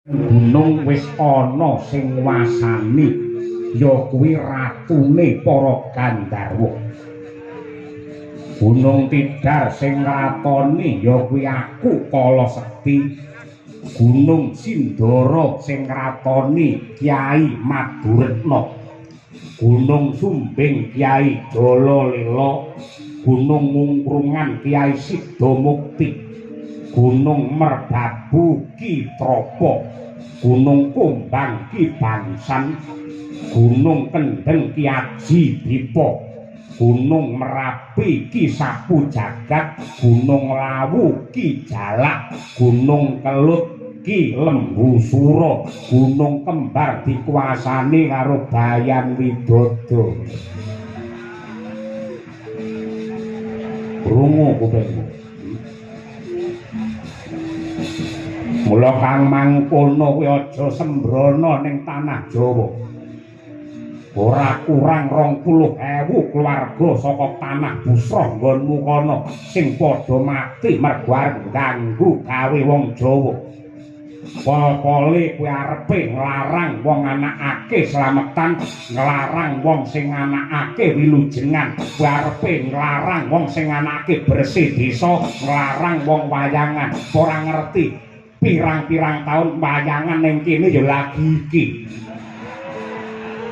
Gunung wis ana sing nguasani, ya kuwi ratune para Gandharwa. Gunung Tidar sing ngratoni ya kuwi aku Kala Sekti. Gunung Sindara sing ngratoni Kyai Maduretna. Gunung Sumbing Kyai Jalalela. Gunung Mungkrungan Kyai Sidamukti. Gunung Merbabu Ki Trapa, Gunung Kumbang Ki Bangsan, Gunung Kendeng Ki Aji Dipa, Gunung Merapi Ki Sapu Jagat, Gunung Lawu Ki Jalak, Gunung Kelut Ki Lembu Sura, Gunung Kembar dikuasani karo Bayan Widodo. Krungu kupingmu. Mula kang mangkono kuwi aja sembrono ning tanah Jawa. Ora kurang 20.000 keluarga saka tanah Busra nggonmu kono sing padha mati mergo arep ngganggu gawe wong Jawa. Pol-pole kuwi arepe nglarang wong anakake slametan, nglarang wong sing anakake wilujengan, kuwi arepe nglarang wong sing anakake bersih desa, nglarang wong wayangan. Ora ngerti pirang-pirang taun wayangan ning kene ya lagi iki.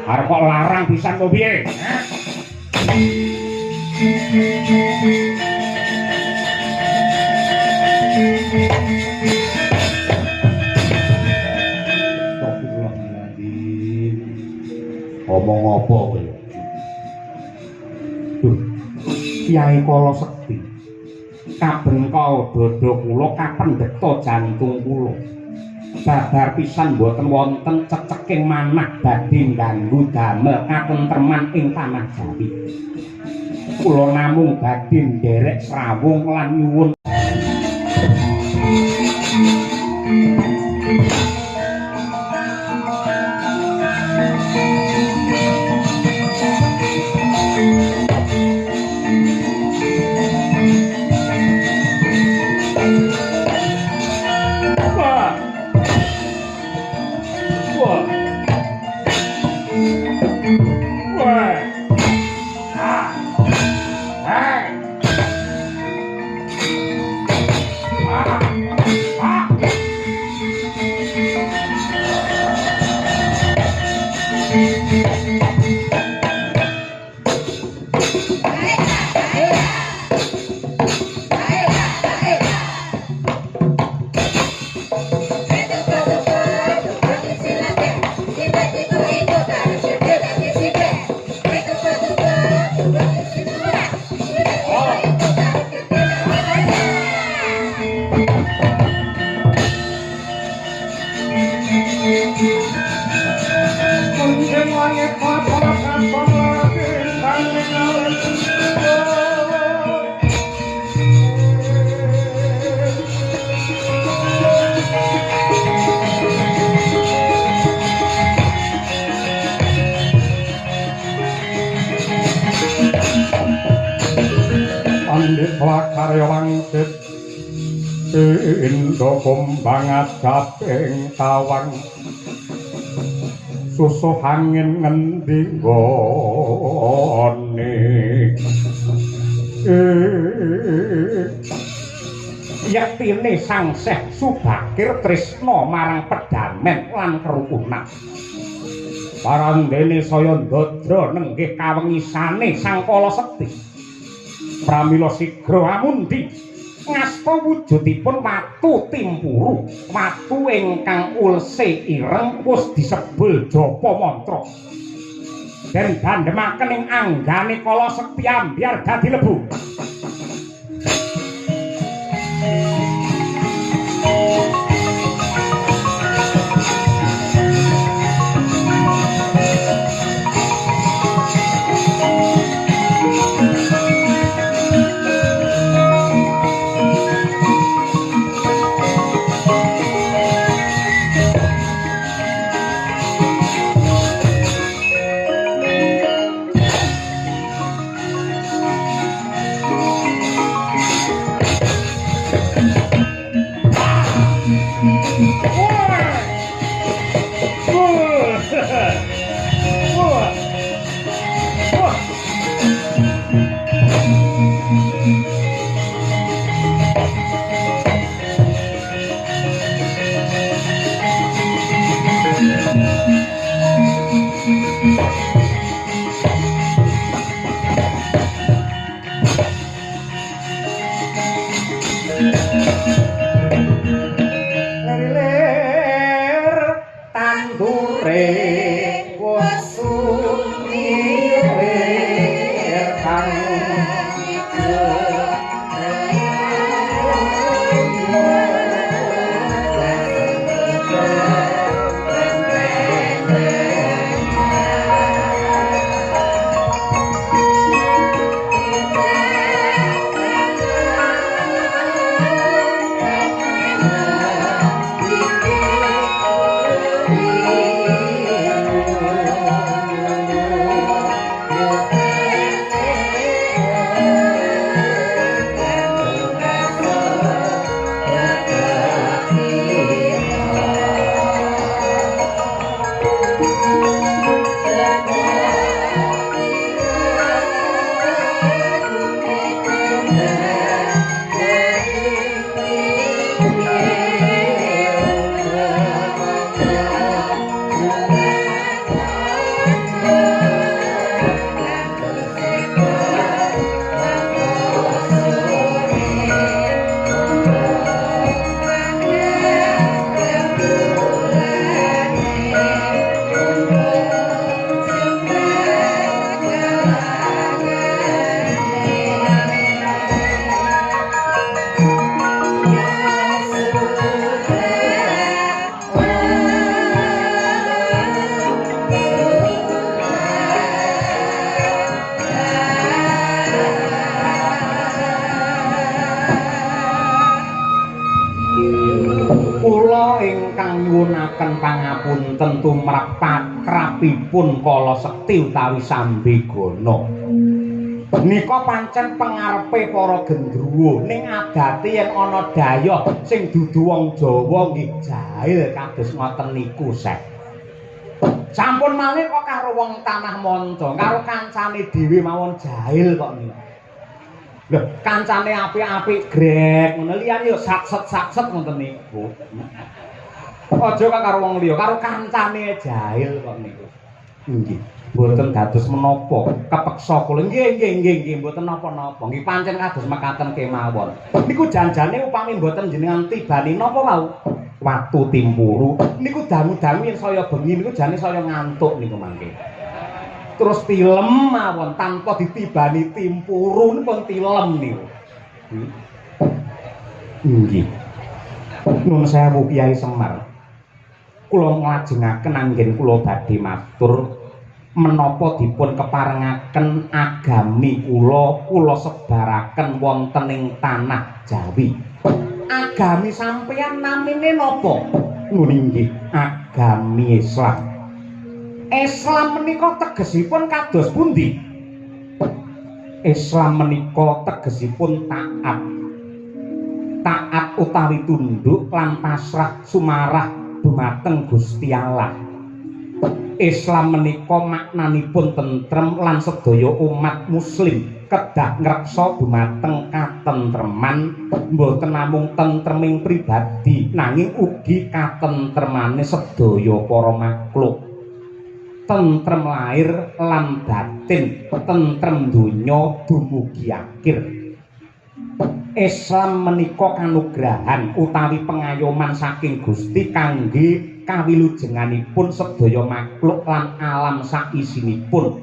Arep kok larang pisan kok piye? Astagfirullahaladzim. Omong apa kowe? Duh, Kyai Kala Sekti. Kaben kau dada kula kapendheta jantung kula. Babar pisan mboten wonten ceceking manah badhe ngganggu damel katentreman ing tanah Jawi. Kula namung badhe nderek srawung lan nyuwun Kumbang ajaping tawang susuh angin ngendi nggone. Yektine Sang Syekh Subakir tresna marang pedamen lan kerukunan. Parandene saya ndadra nenggih kawengisane Sang Kala Sekti. Pramila sigra amundi ngasta wujudipun watu timpuru, watu ingkang ulse ireng wis disebul japa mantra. Den dandhemaken ing anggane Kala Sekti ambyar dadi lebu. Sore sumirir kang pangapunten tumrap pakrapipun kala sekti utawi sambegana. Nika pancen pengarepe para gendruwo ning adate yen ana dayoh sing dudu wong Jawa nggih jahil kados ngoten niku Sek. Sampun malih kok karo wong tanah manca, karo kancane dhewe mawon jahil kok niku. Lho, kancane apik-apik grek ngono liyane yo satset-satset ngoten niku. Aja kok karo wong liya, karo kancane jahil kok niku. Nggih, mboten dados menapa, kepeksa kula. Nggih, nggih, nggih, nggih, mboten napa-napa. Nggih pancen kados mekaten kemawon. Niku janjane upami mboten jenengan tibani napa wau? Watu timpuru. Niku dangu-dangu yen saya bengi niku jane saya ngantuk niku mangke. Terus tilem mawon tanpa ditibani timpuru niku pun tilem niku. Nggih. Nuwun sewu Kyai Semar. Kula nglajengaken anggen kula badhe matur menapa dipun keparengaken agami kula kula sebaraken wonten ing tanah Jawi. Agami sampeyan namine napa? Nun inggih, agami Islam. Islam menika tegesipun kados pundi? Islam menika tegesipun taat. Taat utawi tunduk lan pasrah sumarah dumateng Gusti Allah. Islam menika maknanipun tentrem lan sedaya umat muslim kedah ngreksa dumateng katentreman, mboten namung tentreming pribadi nanging ugi katentremane sedaya para makhluk. Tentrem lahir lan batin, tentrem donya dumugi akhir. Islam menika kanugrahan utawi pengayoman saking Gusti kangge kawilujenganipun sedaya makhluk lan alam saisinipun.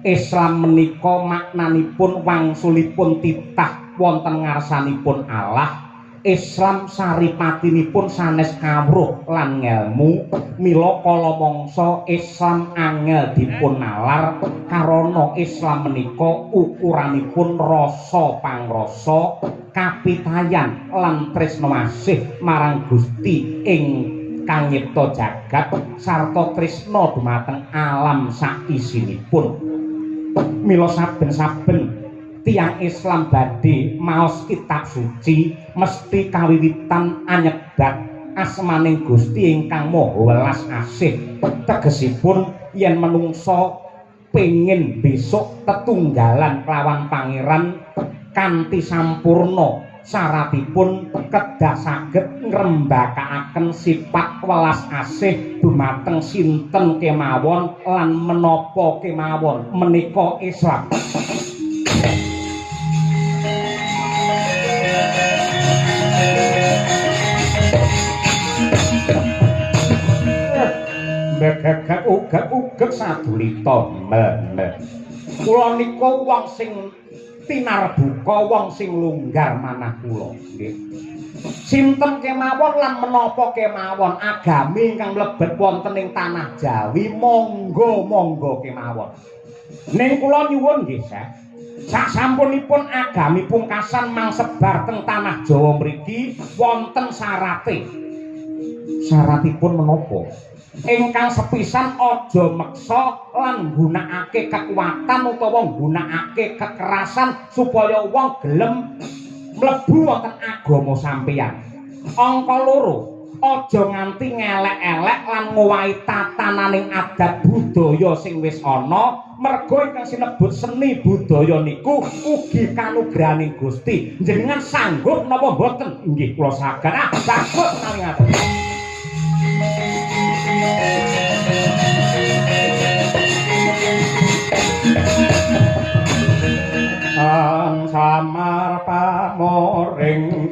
Islam menika maknanipun wangsulipun titah wonten ngarsanipun Allah. Islam saripatinipun sanes kawruh lan ngelmu, mila kala mangsa Islam angel dipun nalar karana Islam menika ukuranipun rasa pangrasa, kapitayan lan tresna asih marang Gusti ingkang nyipta jagat sarta tresna dumateng alam saisinipun. Mila saben-saben tiyang Islam badhe maos kitab suci mesti kawiwitan anyebat asmaning Gusti ingkang Maha Welas Asih. Tegesipun yen menungsa pengin besok tetunggalan kelawan Pangeran kanthi sampurna, syaratipun kedah saged ngrembakakaken sifat welas asih dumateng sinten kemawon lan menapa kemawon. Menika Islam. Gegek ugek ugek sadulita mel. Kula niku wong sing tinarbuka, wong sing longgar manah kula nggih. Sinten kemawon lan menapa kemawon agami ingkang mlebet wonten ing tanah Jawi monggo-monggo kemawon. Ning kula nyuwun nggih, Syekh. Sasampunipun agami pungkasan mangsebar teng tanah Jawa mriki wonten syarate. Syaratipun menapa? Ingkang sepisan aja meksa lan nggunakake kekuatan utawa nggunakake kekerasan supaya wong gelem mlebu wonten agama sampeyan. Angka loro, aja nganti ngelek-elek lan ngowahi tatananing adat budaya sing wis ana, merga ingkang sinebut seni budaya niku ugi kanugrahaning Gusti. Jenengan sanggup napa mboten? Inggih kula saged. Ah, saged menawi ngaten. Samar pamoring.